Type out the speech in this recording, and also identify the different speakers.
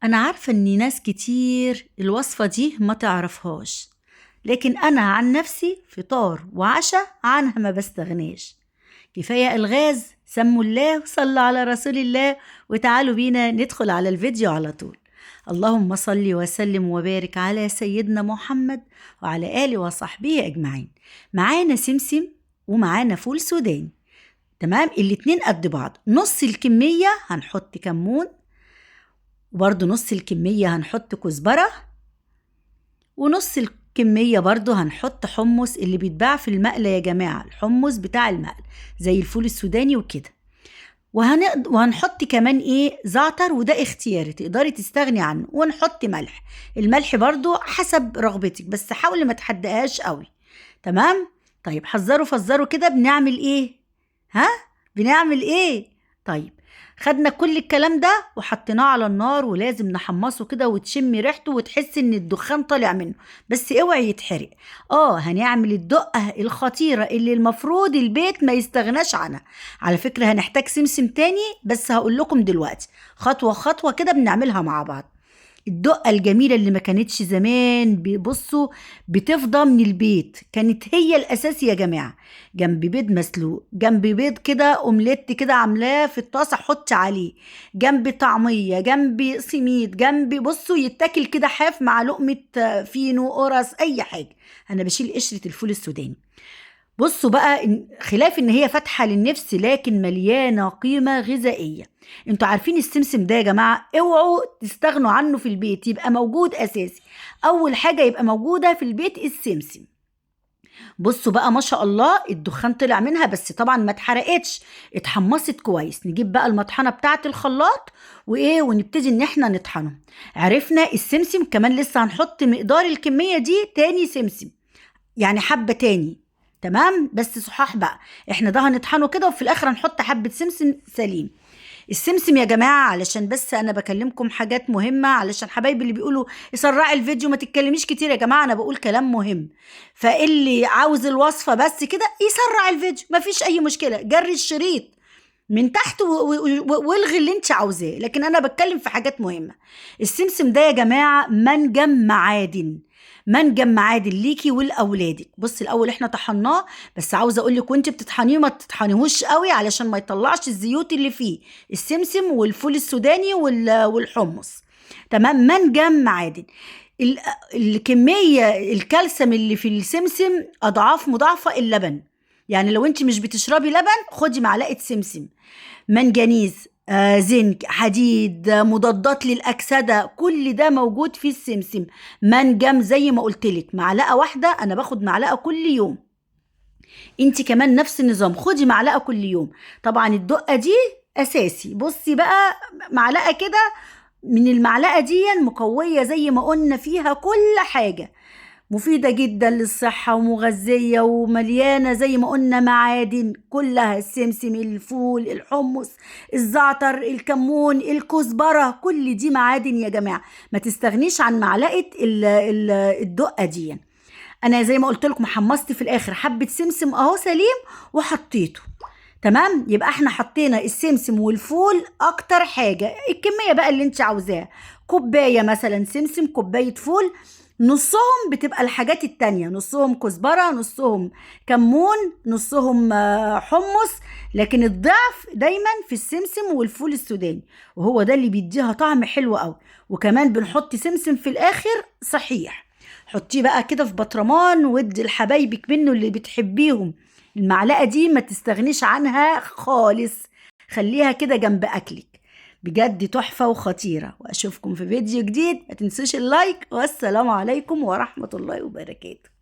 Speaker 1: أنا عارفة إن ناس كتير الوصفة دي ما تعرفهاش، لكن أنا عن نفسي فطار وعشاء عنها ما بستغناش. كفاية الغاز، سموا الله وصلوا على رسول الله، وتعالوا بينا ندخل على الفيديو على طول. اللهم صل وسلم وبارك على سيدنا محمد وعلى آله وصحبه أجمعين. معانا سمسم ومعانا فول سوداني، تمام؟ الاتنين قد بعض. نص الكمية هنحط كمون، وبرضو نص الكمية هنحط كزبرة، ونص الكمية برضو هنحط حمص اللي بيتباع في المقلة يا جماعة، الحمص بتاع المقل زي الفول السوداني وكده. وهنحط كمان ايه؟ زعتر، وده اختياري تقدري تستغني عنه. ونحط ملح، الملح برضو حسب رغبتك، بس حاولي ما تحدقهاش قوي، تمام؟ طيب حذروا فزروا كده، بنعمل ايه؟ ها بنعمل ايه؟ طيب خدنا كل الكلام ده وحطيناه على النار، ولازم نحمصه كده وتشمي ريحته وتحسي ان الدخان طالع منه، بس اوعي يتحرق. هنعمل الدقة الخطيرة اللي المفروض البيت ما يستغناش عنها. على فكرة هنحتاج سمسم تاني، بس هقول لكم دلوقتي خطوة خطوة كده بنعملها مع بعض. الدقة الجميلة اللي ما كانتش زمان بصوا بتفضى من البيت، كانت هي الأساس يا جماعة. جنب بيض مسلوق، جنب بيض كده أومليت كده عاملاه في الطاسة حط عليه، جنب طعمية، جنب سميد، جنب بصوا يتاكل كده حاف مع لقمة فينو قرص أي حاجة. أنا بشيل قشرة الفول السوداني. بصوا بقى، خلاف ان هي فاتحة للنفس لكن مليانة قيمة غذائية. انتوا عارفين السمسم ده يا جماعة اوعوا تستغنوا عنه في البيت، يبقى موجود اساسي. اول حاجة يبقى موجودة في البيت السمسم. بصوا بقى ما شاء الله الدخان طلع منها، بس طبعا ما اتحرقتش، اتحمصت كويس. نجيب بقى المطحنه بتاعه الخلاط وايه، ونبتدي ان احنا نطحنه. عرفنا السمسم كمان لسه هنحط مقدار الكمية دي تاني سمسم، يعني حبه تاني، تمام؟ بس صحاح بقى، احنا ده هنطحنه كده وفي الاخر هنحط حبه سمسم سليم. السمسم يا جماعة علشان بس انا بكلمكم حاجات مهمة، علشان حبايبي اللي بيقولوا اسرعي الفيديو ما تتكلميش كتير، يا جماعة انا بقول كلام مهم، فاللي عاوز الوصفة بس كده يسرع الفيديو مفيش اي مشكلة، جري الشريط من تحت والغي اللي انت عاوزاه، لكن انا بتكلم في حاجات مهمة. السمسم ده يا جماعة منجم معادن، منجم معادن ليكي ولاولادك. بص الاول احنا طحناه، بس عاوزه اقول لك وانت بتطحنيه ما تطحنيهوش قوي علشان ما يطلعش الزيوت اللي فيه، السمسم والفول السوداني والحمص، تمام؟ منجم معادن. الكمية الكالسيوم اللي في السمسم اضعاف مضاعفه اللبن، يعني لو انت مش بتشربي لبن خدي معلقه سمسم. منجنيز، زنك، حديد، مضادات للأكسدة، كل ده موجود في السمسم. منجم زي ما قلتلك، معلقة واحدة، أنا باخد معلقة كل يوم، انت كمان نفس النظام، خدي معلقة كل يوم. طبعا الدقة دي أساسي. بصي بقى معلقة كده من المعلقة دي مقوية زي ما قلنا، فيها كل حاجة، مفيدة جدا للصحة ومغذية ومليانة زي ما قلنا معادن كلها، السمسم، الفول، الحمص، الزعتر، الكمون، الكزبرة، كل دي معادن يا جماعة. ما تستغنيش عن معلقة الدقة دي. أنا زي ما قلت لكم حمصت في الآخر حبة سمسم أهو سليم وحطيته، تمام؟ يبقى احنا حطينا السمسم والفول أكتر حاجة. الكمية بقى اللي انت عاوزاها، كوباية مثلا سمسم، كوباية فول، نصهم بتبقى الحاجات التانية، نصهم كزبرة، نصهم كمون، نصهم حمص، لكن الضعف دايما في السمسم والفول السوداني، وهو ده اللي بيديها طعم حلو قوي. وكمان بنحط سمسم في الاخر صحيح. حطيه بقى كده في بطرمان وادي لحبايبك منه اللي بتحبيهم. المعلقة دي ما تستغنيش عنها خالص، خليها كده جنب اكلك، بجد تحفة وخطيرة. وأشوفكم في فيديو جديد، ما تنسوش اللايك، والسلام عليكم ورحمة الله وبركاته.